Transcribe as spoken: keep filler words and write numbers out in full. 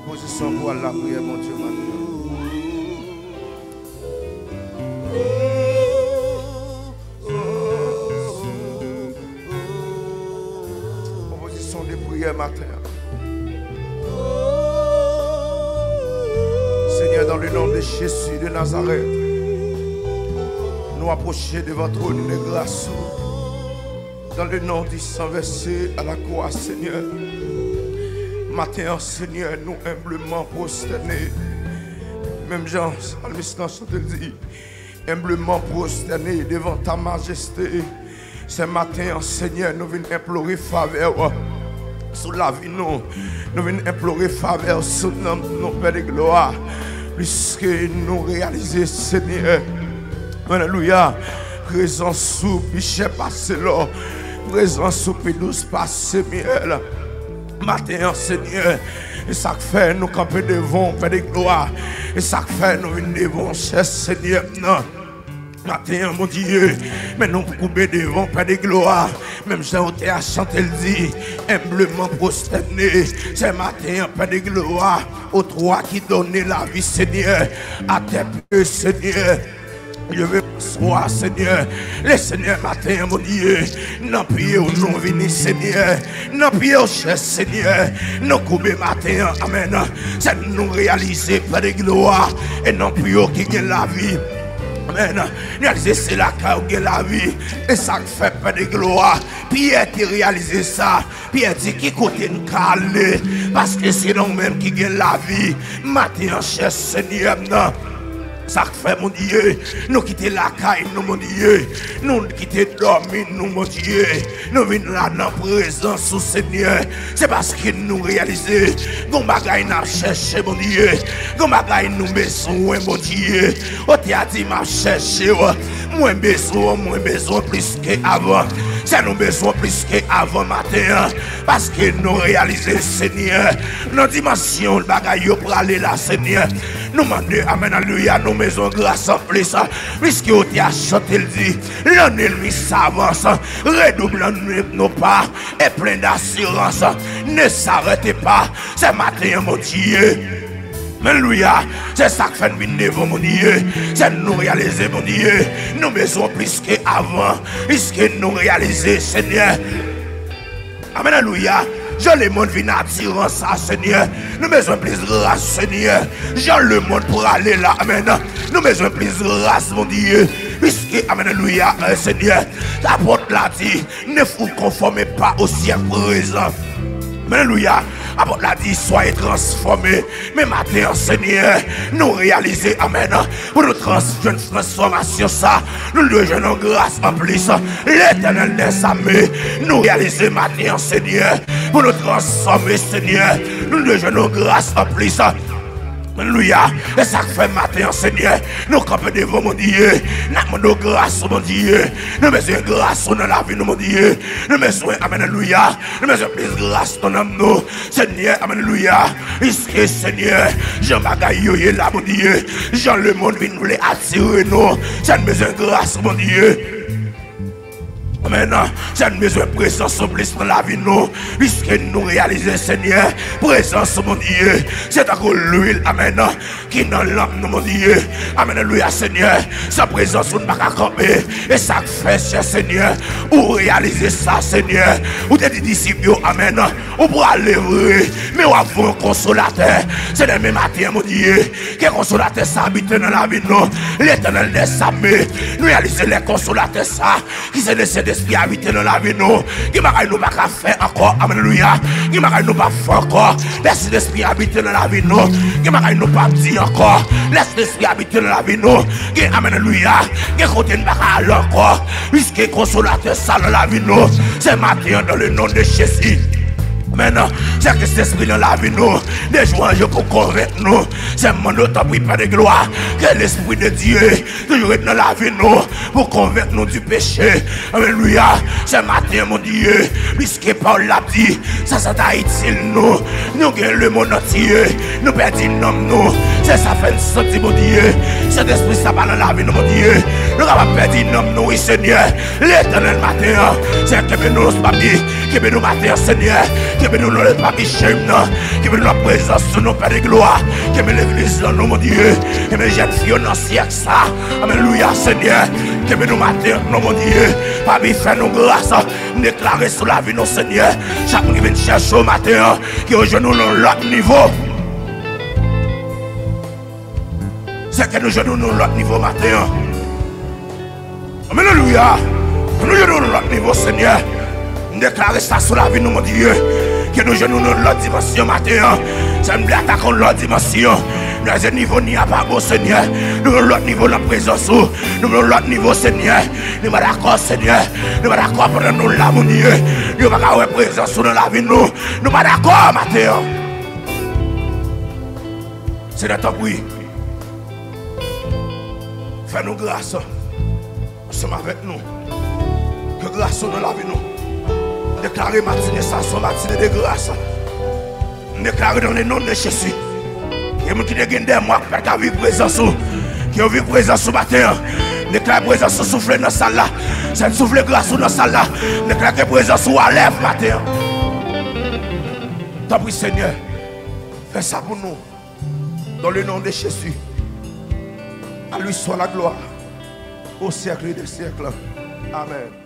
Pozisyon pou al lapriyè Bondye maten an. Pwopozisyon de priyè maten an. Seigneur, dans le nom de Jésus de Nazareth, nou apwoche devan twòn de gras ou. Dans le nom du sang versé à la croix, Seigneur. Maten an, Senyè, nou enbleman pwostène. Menm jan salmis lan chante, l di, enbleman pwostène devan ta majeste. Se maten an, Senyè, nou vin enplore favè w sou lavi nou. Nou vin enplore favè w sou nanm nou, Pè de glwa. Pliske nou reyalize, Senyè, alelouya, prezans ou pi chè pase lò, prezans ou pi dous pase myèl. Maten an, Senyè, e sa k fè nou kanpe devan w, Pè de glwa. E sa k fè nou vin devan w, chè Senyè m nan. Maten an, Bondye, men nou koube devan w, Pè de glwa. Menm jan otè a chante, l di, enbleman pwostène. Se maten an, Pè de glwa, au toi qui donne la vie, Seigneur, à tes pieds, Seigneur. Je veux m'asseoir, Seigneur. Le Senyè, maten an, Bondye, nan pye w nou vini, Senyè. Nan pye w, chè Senyè, nou koube maten an. Amèn. Se nou reyalize, Pè de glwa, e nan pye w ki gen lavi. Amèn. Nou reyalize se lakay ou gen lavi. E sa k fè, Pè de glwa, Pyè te reyalize sa. Pyè di, ki kote n ka ale? Paske se nan ou menm ki gen lavi. Maten an, chè Senyè m nan. Sa k fè, Bondye, nou kite lakay nou, Bondye, nou kite dòmi nou, Bondye, nou vin la nan prezans ou, Senyè. Se paske nou reyalize gon bagay n ap chèche, Bondye, gon bagay nou bezwen, Bondye. Otè a di, m ap chèche w, mwen bezwen w, mwen bezwen w plis ke avan. Se nou bezwen w plis ke avan maten an, paske nou reyalize, Senyè, nan dimansyon bagay yo prale la, Senyè. Nou mande, amèn, alelouya, nou bezwen gras anplis, pliske otè a chante, l di, l'ennemi s'avance, redoublons nos pas, et plein d'assurance, ne s'arrêtez pas. Se maten an, Bondye. Alelouya. Se sa k fè n vin devan w, Bondye. Se nou reyalize, Bondye, nou bezwen w plis ke avan, plis ke nou reyalize, Senyè. Amèn, alelouya. Jan lemonn vin atiran sa, Senyè, nou bezwen plis gras, Senyè. Jan lemonn prale la, amèn, nou bezwen plis gras, Bondye. Piske, amèn, alelouya, eh, Senyè, apot la di, ne vous conformez pas au siècle présent. Alelouya. Apot la di, soyez transformés. Men maten an, Senyè, nou reyalize, amèn, pou nou trans-, jwenn transfòmasyon sa, nou dwe jwenn yon gras anplis. Letènèl dèzame, nou reyalize maten an, Senyè, pou nou transfòme, Senyè, nou dwe jwenn yon gras anplis. Alelouya. E sa k fè maten an, Senyè, nou kanpe devan w, Bondye. N ap mande w gras ou, Bondye. Nou bezwen gras ou nan lavi nou, Bondye. Nou bezwen, amèn, alelouya, nou bezwen plis gras nan nanm nou, Senyè, alelouya. Piske, Senyè, jan bagay yo ye la, Bondye, jan lemonn vin vle atire nou, se nou bezwen gras ou, Bondye. Amèn. Se nou bezwen prezans ou plis nan lavi nou, piske nou reyalize, Senyè, prezans ou, Bondye, se tankou lwil, amèn, ki nan lanp nou, Bondye. Amèn, alelouya, Senyè. San prezans ou, n pa ka kanpe. E sa k fè, chè Senyè, ou reyalize sa, Senyè. Ou te di disip yo, amèn, ou prale vre, men w ap voye yon konsolatè. Senyè, men maten an, Bondye, ke konsolatè sa abite nan lavi nou. Letènèl dèzame, nou reyalize lè konsolatè sa ki se le Sentespri abite nan lavi nou, gen bagay nou pa ka fè ankò, alelouya, gen bagay nou p ap fè ankò, lè Sentespri abite nan lavi nou, gen bagay nou p ap di ankò, lè Sentespri abite nan lavi nou, gen, alelouya, gen kote n pa ka ale ankò, piske konsolatè sa nan lavi nou, se maten an, dans le nom de Jésus. Amèn. Se ke Sentespri nan lavi nou, de jou an jou pou konvenk nou, se mande w tanpri, Pè de glwa, ke Lespri de Dye toujou ret nan lavi nou pou konvenk nou di peche. Alelouya. Se maten an, Bondye, piske pawòl la di, sa, sa ta itil nou. Nou gen lemonn antye, nou pèdi nanm nou. Se sa fè n santi, Bondye, Sentespri sa pa nan lavi nou, Bondye. Nou kapab pèdi nanm nou, wi, Senyè. Letènèl, maten an, Senyè, kenbe nou nan papi. Kenbe nou maten an, Senyè. Kenbe nou nan papi Shem nan. Kenbe nou nan prezans ou, non, Pè de glwa. Kenbe legliz lan, non, Bondye. Kenbe jèn fi yo nan syèk sa. Alelouya, Senyè. Kenbe nou maten an, non, Bondye. Papi, fè nou gras. M deklare sou lavi nou, Senyè. Chak moun ki vin chèche w maten an, ke yo jwenn nou nan lòt nivo. Senyè, ke nou jwenn nou nan lòt nivo maten an. Alelouya. Nou jwenn nou nan lòt nivo, Senyè. M deklare sa sou lavi nou, Bondye. Ke nou jwenn nou nan lòt dimansyon maten an. Senyè, m vle atake yon lòt dimansyon. Nou se nivo ni a pa bon, Senyè. Nou nan lòt nivo nan prezans ou. Nou nan lòt nivo, Senyè. Nou pa dakò, Senyè. Nou pa dakò pandan nou la, Bondye. Nou pa ka wè prezans ou nan lavi nou. Nou pa dakò maten an. Senyè, tanpri, fè nou gras ansanm avèk nou. Ke gras ou nan lavi nou. M deklare matine sa se yon matine de gras. M deklare dans le nom de Jésus, ke moun ki te gen dèmwa pa ka viv prezans ou, ke yo viv prezans ou maten an. M deklare prezans ou soufle nan sal la. Senyè, soufle gras ou nan sal la. M deklare ke prezans ou alèv maten an. Tanpri, Senyè, fè sa pou nou. Dans le nom de Jésus. À lui soit la gloire au siècle des siècles. Amen.